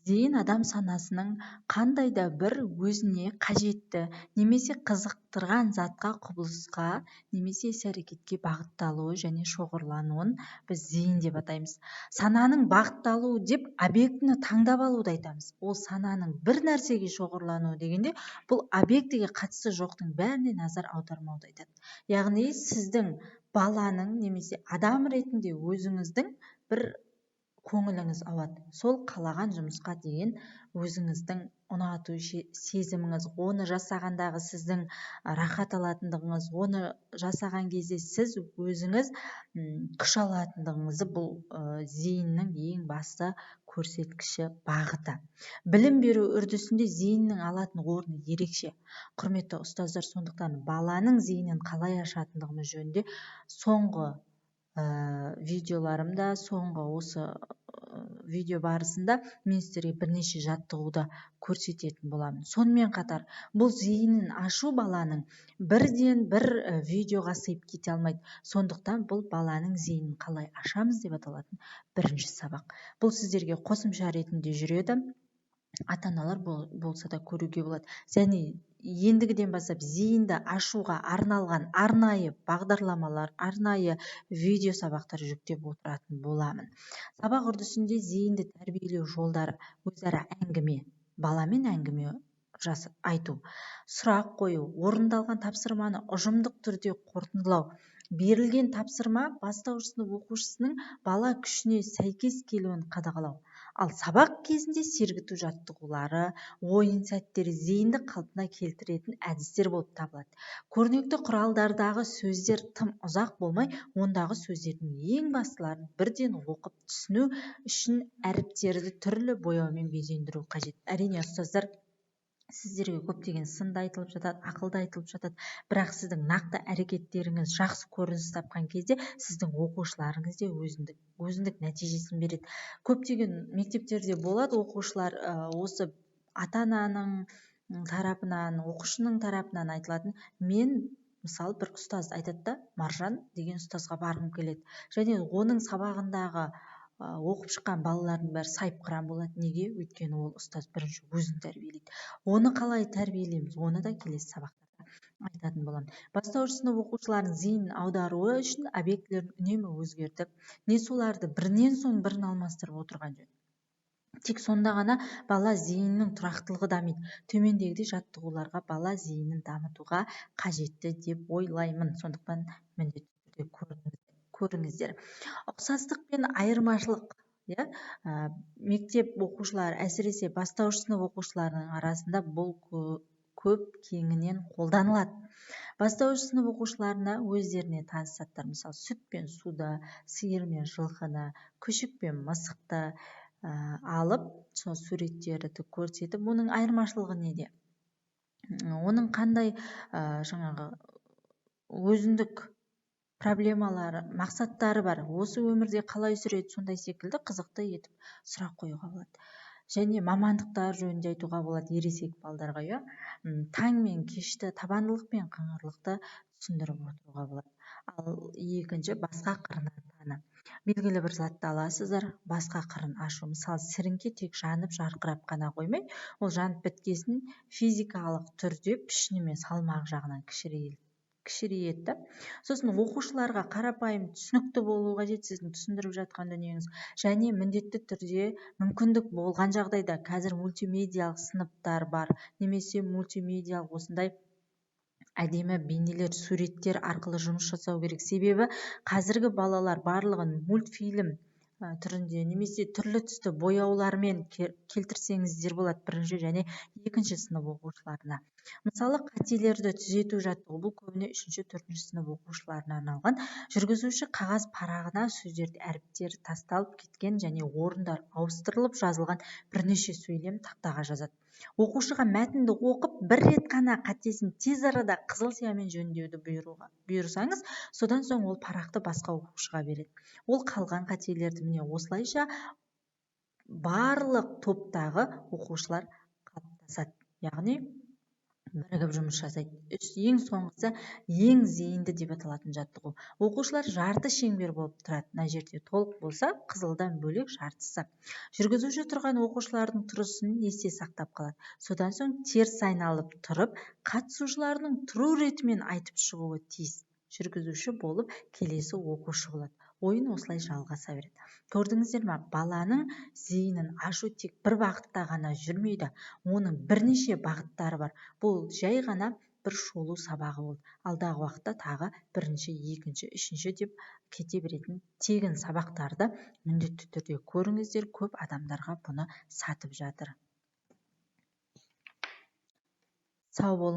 Зейін адам санасының қандай да бір өзіне қажетті немесе қызықтырған затқа, құбылысқа немесе іс-әрекетке бағытталуы және шоғырлануын біз зейін деп атаймыз. Сананың бағытталуы деп объектіні таңдап алуды айтамыз. Ол сананың бір нәрсеге шоғырлануы дегенде, бұл объектіге қатысы жоқтың бәріне назар аудармауды айтады. Яғни сіздің баланың немесе адам ретінде өзіңіздің бір көңіліңіз ауады, сол қалаған жұмысқа деген өзіңіздің ұнату сезіміңіз, оны жасағандағы сіздің рахат алатындығыңыз, оны жасаған кезде сіз өзіңіз күш алатындығыңызды, бұл зейіннің ең басты көрсеткіші, бағыты. Білім беру үрдісінде зейіннің алатын орны ерекше, құрметті ұстаздар. Сондықтан баланың зейінін қалай ашатындығымыз жөнінде соңғы видеоларымда, соңғы осы видео барысында мен сіздерге бірнеше жаттығуды көрсететін боламын. Сонымен қатар бұл зейінін ашу баланың бірден бір видеоға сыйып кете алмайды. Сондықтан бұл «Баланың зейінін қалай ашамыз» деп аталатын бірінші сабақ, бұл сіздерге қосымша ретінде жүреді, ата аналар болса да көруге болады. Және ендігіден бастап зейінді ашуға арналған арнайы бағдарламалар, арнайы видео сабақтар жүктеп отыратын боламын. Сабақ үрдісінде зейінді тәрбиелеу жолдары: өзара әңгіме, баламен әңгіме айту, сұрақ қою, орындалған тапсырманы ұжымдық түрде қорытындылау. Берілген тапсырма бастауыш сынып оқушысының бала күшіне сәйкес келуін қадағалау. Ал сабақ кезінде сергіту жаттығулары, ойын сәттері зейінді қалпына келтіретін әдістер болып табылады. Көрнекті құралдардағы сөздер тым ұзақ болмай, ондағы сөздердің ең бастыларын бірден оқып түсіну үшін әріптерді түрлі бояумен безендіру қажет. Әрине, ұстаздар, сіздерге көптеген сын да айтылып жатады, ақыл да айтылып жатады, бірақ сіздің нақты әрекеттеріңіз жақсы көрініс тапқан кезде сіздің оқушыларыңыз да өзіндік нәтижесін береді. Көптеген мектептерде болады, оқушылар осы ата ананың тарапынан, оқушының тарапынан айтылатын, мен мысалы, бір ұстаз айтады да, Маржан деген ұстазға барғым келеді, және оның сабағындағы оқып шыққан балалардың бәрі сайыпқыран болады. Неге? Өйткені ол ұстаз бірінші өзін тәрбиелейді. Оны қалай тәрбиелейміз, оны да келесі сабақтарда айтатын боламын. Бастауыш сынып оқушыларының зейінін аударуы үшін объектілерін үнемі өзгертіп, не соларды бірінен соң бірін алмастырып отырған жөн. Тек сонда ғана бала зейінінің тұрақтылығы дамиды. Төмендегідей жаттығуларға бала зейінін дамытуға қажетті деп ойлаймын, сондықтан міндетті түрде көріңіздер. Ұқсастық пен айырмашылық, иә, мектеп оқушылары, әсіресе бастауыш сынып оқушыларының арасында бұл көп кеңінен қолданылады. Бастауыш сынып оқушыларына өздеріне таныс заттар, мысалы, сүт пен суды, сиыр мен жылқыны, күшік пен мысықты алып, сол суреттерді көрсетіп, оның айырмашылығы неде, оның қандай жаңағы өзіндік проблемалары, мақсаттары бар, осы өмірде қалай сүреді, сондай секілді қызықты етіп сұрақ қоюға болады. Және мамандықтар жөнінде айтуға болады ересек балдарға, иә, таң мен кешті, табандылық пен қыңырлықты түсіндіріп отыруға болады. Ал екінші, басқа қырынан таны. Белгілі бір затты аласыздар, басқа қырын ашу. Мысалы, сіріңке тек жанып, жарқырап қана қоймай, ол жанып біткесін физикалық түрде пішіні мен салмағы жағынан кішірейеді да. Сосын оқушыларға қарапайым, түсінікті болуы қажет сіздің түсіндіріп жатқан дүниеңіз. Және міндетті түрде, мүмкіндік болған жағдайда, қазір мультимедиялық сыныптар бар немесе мультимедиялық осындай әдемі бейнелер, суреттер арқылы жұмыс жасау керек. Себебі қазіргі балалар барлығын мультфильм түрінде немесе түрлі түсті бояулармен келтірсеңіздер болады бірінші және екінші сынып оқушыларына. Мысалы, қателерді түзету жаттығу, бұл көбіне үшінші, төртінші сынып оқушыларына арналған. Жүргізуші қағаз парағына сөздерді, әріптері тасталып кеткен және орындар ауыстырылып жазылған бірнеше сөйлем тақтаға жазады. Оқушыға мәтінді оқып, бір рет қана қатесін тез арада қызыл сиямен жөндеуді бұйырсаңыз, содан соң ол парақты басқа оқушыға береді. Ол қалған қателерді, міне, осылайша барлық топтағы оқушылар қалыптасады. Яғни Бірігіп жұмыс жасайды. Ең соңғысы, ең зейінді деп аталатын жаттығу. Оқушылар жарты шеңбер болып тұрады. Мына жерде толық болса, қызылдан бөлек жартысы. Жүргізуші тұрған оқушылардың тұрысын есте сақтап қалады. Содан соң теріс айналып тұрып, қатысушылардың тұру ретімен айтып шығуы тиіс. Жүргізуші болып келесі оқушы болады. Ойын осылай жалғаса береді. Көрдіңіздер ма, баланың зейінін ашу тек бір бағытта ғана жүрмейді, оның бірнеше бағыттары бар. Бұл жай ғана бір шолу сабағы болды. Алдағы уақытта тағы бірінші, екінші, үшінші деп кете беретін тегін сабақтарды міндетті түрде көріңіздер. Көп адамдарға бұны сатып жатыр. Сау болыңыз.